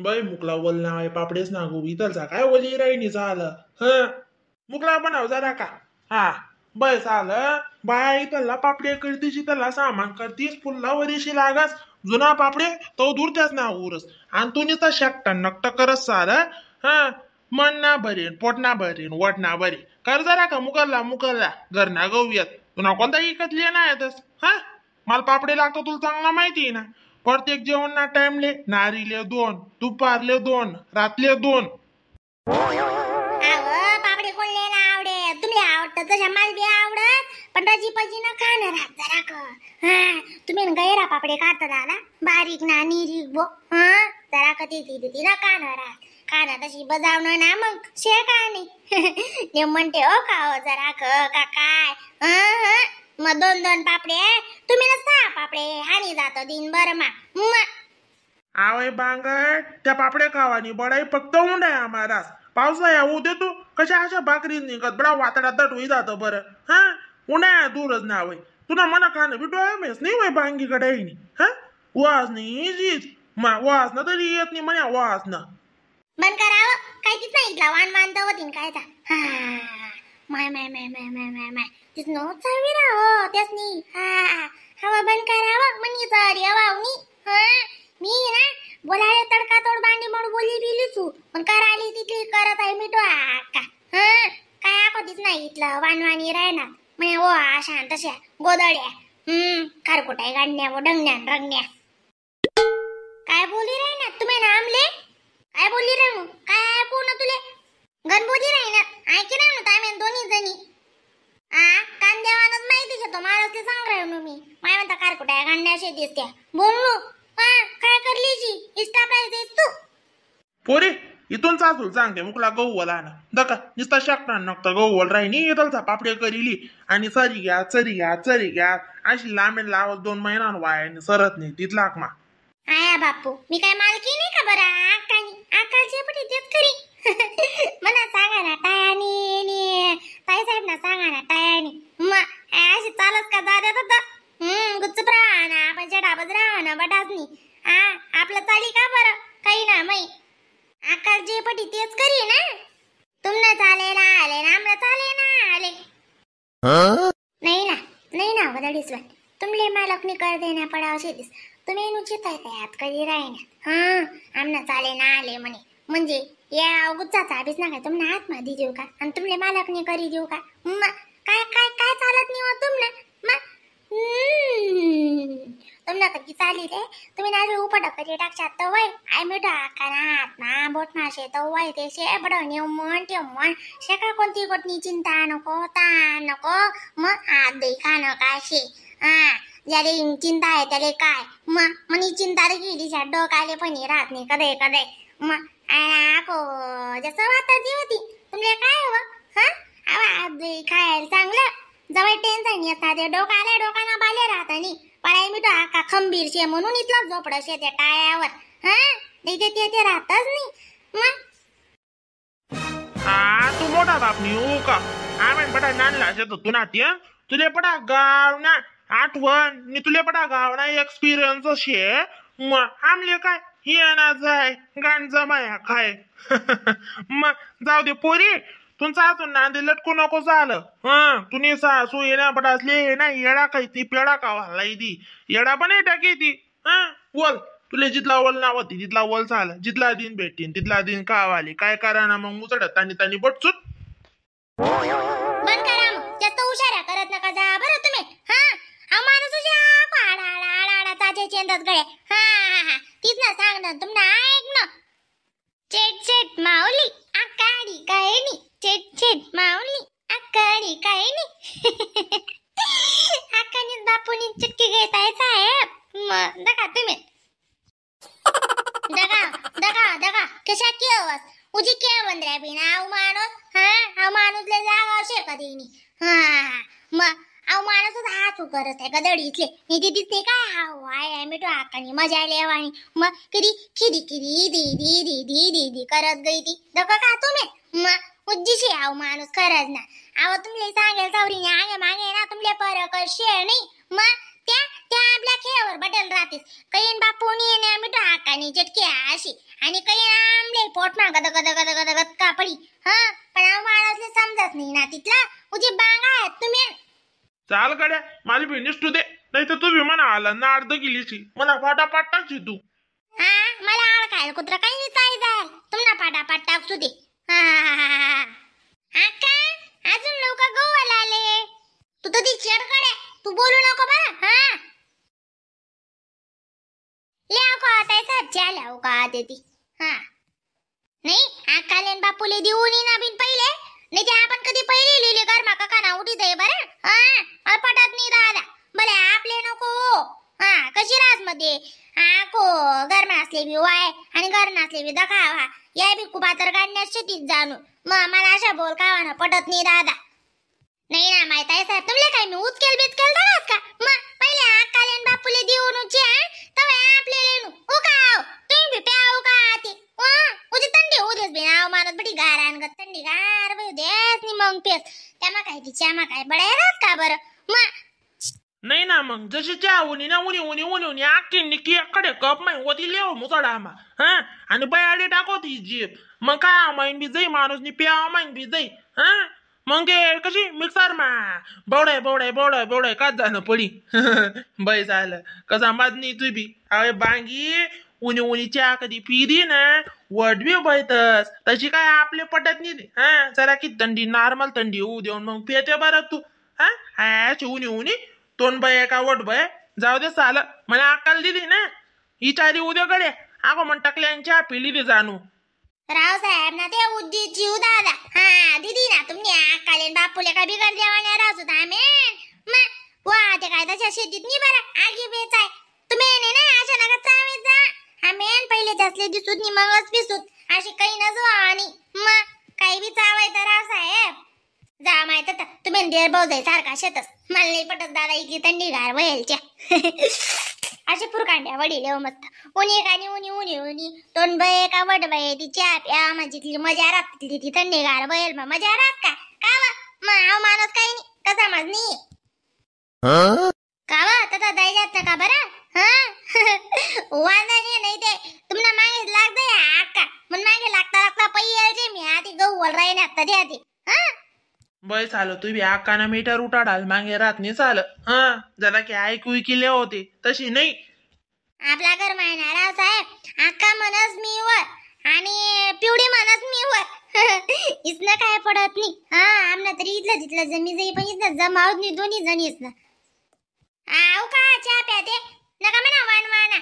बाई मुकला वल ना आहे पापडेच ना गो इथलचा काय वली राहिनी झालं. हा मुकला बनाव जरा का. हा बस आलं बाया इथला पापडे करतीस इथला सामान करतीस फुल्ला वरीशी लागस जुना पापडे तो दूर त्याच ना उरस आणि तू नुसता शकटा नकट करत सार. हा मन ना भरेन पोट ना भरेन वट ना भरेन कर जरा का मुकरला मुकरला घर ना गहूयात तुला कोणता इकत ना येतस. हा मला पापडे लागतो तुला चांगला माहिती आहे ना. प्रत्येक जेवण ना टाइमले नारीले 2 दुपारले 2 रातले 2. पापडे कोणले ना आवडे तुला आवडतं तशा मला बी आवडत पण रजी पजी न खाणं राहत जरा क. हा तुम्ही गैरा पापडे काढता दादा बारीक ना निरीक बो. हा जरा क ती ती ना खाणं राहत खाणं तशी बजावणं ना मग शे का नाही. ते म्हणते हो का हो जरा क का काय. हा मग 2 2 पापडे तुम्ही ना 6 पापडे हानी जातो दिनभर मा. आवय बांगड त्या पापडे खावानी बडाई फक्त उंडाय आम्हाला पावसाळ्या येऊ दे तू कशा अशा भाकरी निघत बडा वातडा तट होई जातं बरं. हा उन्हाळ्या दूरच ना वय तुला मना खाणं बी डोळ्या मेस नाही वय बांगी कडाईनी. हा वास नाही जीच मा वास ना तरी येत नाही म्हणे वास ना. बंद करावं काय तीच नाही इथला वाण वाण दवतीन काय ता. हा माय माय माय माय माय माय माय तीच नो चावी राव त्यासनी. हा हवा बंद करावं म्हणी सर वावनी. हा मी ना बोलायला तडका तोड बांडी म्हणून बोली बिलीचू पण करायली तिथली करत आहे मिठो आका. हा काय आकोतीच नाही इथलं वाणवाणी राहणार म्हणे ओ अशा तशा गोदड्या खारकुटाय गाडण्या व डंगण्या रंगण्या काय बोली रे ना तुम्ही ना आमले काय बोली रे मग काय ऐकू ना तुले गण बोली रे ना ऐकी नाही ना आम्ही दोन्ही जणी. आ कांद्यावानच माहिती घेतो मला ते सांग रे मी माय म्हणता खारकुटाय गाडण्या असे दिसत्या बोल नो. हा काय करली जी इष्टा पाहिजे तू पोरे इथून सासूल सांगते मुकला गहू वला ना दका नुसता शकणार नकता गहू वल राहिनी इथलचा पापडे करीली आणि सरी घ्या चरी घ्या चरी घ्या अशी लांबेन लावत 2 महिना वायाने सरत नाही तिथला मा. आया बापू मी काय मालकी नाही का बरं आकानी आकालची पटी तेच खरी. मला सांगा ना टायानी ताई साहेब ना सांगा ना टायानी मग अशी चालत का दादा तर गुच्चप राहा ना आपण शेडाबच राहा ना बटासनी. हा आपलं चाली का बरं काही ना मै आकार जे पटी तेच करी ना तुमना चाले ना आले ना आमला चाले ना आले. नाही ना नाही ना वदडीसवर तुमले मालकनी कर देण्या पडाव शेतीस तुम्ही नुचित आहे काय हात कधी राहीना. हा आमना चाले ना आले म्हणे म्हणजे या गुच्चाचा अभीस ना काय तुमना आतमध्ये देऊ का आणि तुमले मालकनी करी देऊ का मग काय काय काय चालत नाही हो तुमना मग तुमना कधी चाली रे तुम्ही ना उपट करी टाकशात तर वय I मिठा आका हात ना बोट ना शे तर वय ते शे बडव नेऊ म्हण ठेव म्हण शेका कोणती गोटनी चिंता नको ताण नको मग हात दे खा नका शे. हा ज्याले चिंता आहे त्याले काय मग मनी चिंता रे गेली शा डोकाले पण राहत नाही कधे कधे मग आको जसं वाटत जी होती तुमले काय हवं. हा आवा हात दे खायला चांगलं जवळ टेन्शन येतात ते डोकाले डोकाना बाले राहत नाही पळाई मिठो आका खंबीर शे म्हणून इथलं झोपड शे त्या टायावर. हा नाही ते ते राहतच नाही मग. हा तू मोठा बाप नाही हो का आम्ही बडा नानला शेतो तू ना ते तुले पडा गाव ना आठवण नी तुले पडा गाव ना एक्सपिरियन्स शे मग आमले काय हे ना जाय गाण जमाया काय. मग जाऊ दे पोरी तुमचा अजून नांदे लटकू नको झालं. हा तुम्ही सासू येण्या पडासले हे ना येडा काही ती पेडा का वाला ती येडा पण टाकी ती. हा बोल तुले जिथला वल नाव होती तिथला वल झालं जिथला दिन भेटीन तिथला दिन का वाली काय करा ना मग मुचड तानी तानी बटचूत. बंद करा मग जास्त हुशाऱ्या करत नका जा बरं तुम्ही. हा हा माणूस तुझ्या आडा आडा आडा आडा ताजे चेंदाच गळे. हा हा हा तीच ना सांग ना तुमना ऐक ना चेट चेट माऊली आकाडी काय नी चेट चेट माऊली आकाडी काय नी. आकानी बापूनी चटकी घेताय साहेब मग दका तुम्ही दगा दगा दगा कशा केवस उजी केव बंद्र्या बिना आऊ माणूस. हा आऊ माणूस ले जागा असे कधी नी. हा मग आऊ माणूसच हाच करत आहे गदडी इथले मी ती दिसते काय हाव I मिठो आकानी मजा लेवानी मग किती खिदी खिदी दी दी दी दी दी दी करत गई ती दका का तुम्ही मग उज्जीशी आऊ माणूस खरंच ना. आव तुमले सांगेल सावरीने आगे मागे ना तुमले परक शे नाही मग त्या त्या आपल्या खेळावर बटल राहतेस. कैन बापून येणे मिठो हाकानी चटकी अशी आणि कैन आमले पोट मा गद गद गद गद गद कापडी. हा पण माणसले समजत नाही ना तिथला उजी बांगा आहेत तुम्ही. चाल गड्या मला बी निष्ठू दे, नाही तर तू बी म्हणा आला ना अर्ध गेलीशी मला फाटाफाट टाकशी तू. हा मला आळ खायला कुत्रा काही नाही चाई जाल तुम्हाला फाटाफाट टाकसू दे. हा आका अजून लोक गोवाला आले. तू तर ती चेडकडे तू बोलू नको बरं. हा लिहाव का आता साहेब लिहाव का ते ती. हा नाही आकाले बापूले देऊन ना बिन पहिले नाही ते आपण कधी पहिले लिहिले कर माका काना उठी दे बरं. हा मला पटत नाही दादा भले आपले नको. हा कशी रास मध्ये आको घर असले बी वाय आणि घर नसले बी दखावा या बी कुबातर काढण्यास शेतीत जाणू मग मला अशा बोल कावाना पटत नाही दादा. नाही ना माहित आहे साहेब तुमले काय मी उचकेल बिचकेल दादाच का मग पहिले आकाले आणि बापूले देऊन उचे तवे आपले लेनू उकाव तुम्ही बी प्याव का ते उजे थंडी होऊ देस बी नाव मानत बडी गार आण ग थंडी गार बाई देस नी मग पेस त्यामा काय तिच्या मा काय बडायलाच का बरं मग. नाही ना मग जशी चहा उनी ना उनी उनी उनी उनी आखी निकी कडे कप माही होती लेव मुसाडा आमा. हा आणि बयाडे टाकवती जीप मग काय माईन बी जाई माणूस नी प्याव माईन बी जाई. हा मग ते कशी मिक्सर मा बवडाय बवडाय बवडाय बवडाय का जाणं पडी. बाई झालं कसा माज नाही तू बी. अरे बांगी उनी उनी चहा कधी पिली ना वडवी बैतस तशी काय आपले पटत नाही. हा जरा की थंडी नॉर्मल थंडी होऊ देऊन मग पिते बरं तू. हा हा उनी उनी तोंड बाय का वट बाय जाऊ दे साल मला अक्कल दिली ना विचारी उद्या कडे अगो म्हण टाकल्यांच्या पिली दे जाणू. राव साहेब ना ते उद्दी जीव दादा. हा दिदी ना तुम्ही अक्काले बापूले का बिगड देवाने राहतो आमेन मग वा ते काय तशा शेतीत नाही बरं आगी बेचाय तुम्ही नाही ना अशा नका चावे जा आमेन पहिले त्यासले दिसूत नी मगच पिसूत अशी काही नजो आणि मग काही बी चावाय तर राव साहेब जा माहित तुम्ही देर भाऊ जाई सारखा शेतच मला नाही पटत दादा इथली थंडी गार वयलच्या. असे फुरकांड्या वडील हो मस्त उनी कानी उनी उनी उनी तोंड बये का वड बये ती चहा प्या म्हणजे तिथली मजा राहत तिथली ती थंडी गार वयल मग मजा राहत का का मग हा माणूस काही नाही कसा माज नाही का वा तथा जाई जात ना का बरं. हा वांदा नाही ते तुम्हाला मागे लागतंय आक्का म्हणून मागे लागता लागता पै यायचे मी आधी गहू वर राहीन आता ते आधी. हा बाई चाल तू बी आकाना मीटर उठाडाल मागे राहत नाही चाल. हा जरा की ऐकू केले होते तशी नाही आपला घर मायना राव साहेब आक्का म्हणस मी वर आणि पिवडी म्हणस मी वर. इसनं काय पडत नाही. हा आमना तरी इथलं तिथलं जमी जाई पण इथलं जमावत नाही दोन्ही जणी इसनं. आव का चहा प्या ते नका म्हणा वाण वाणा.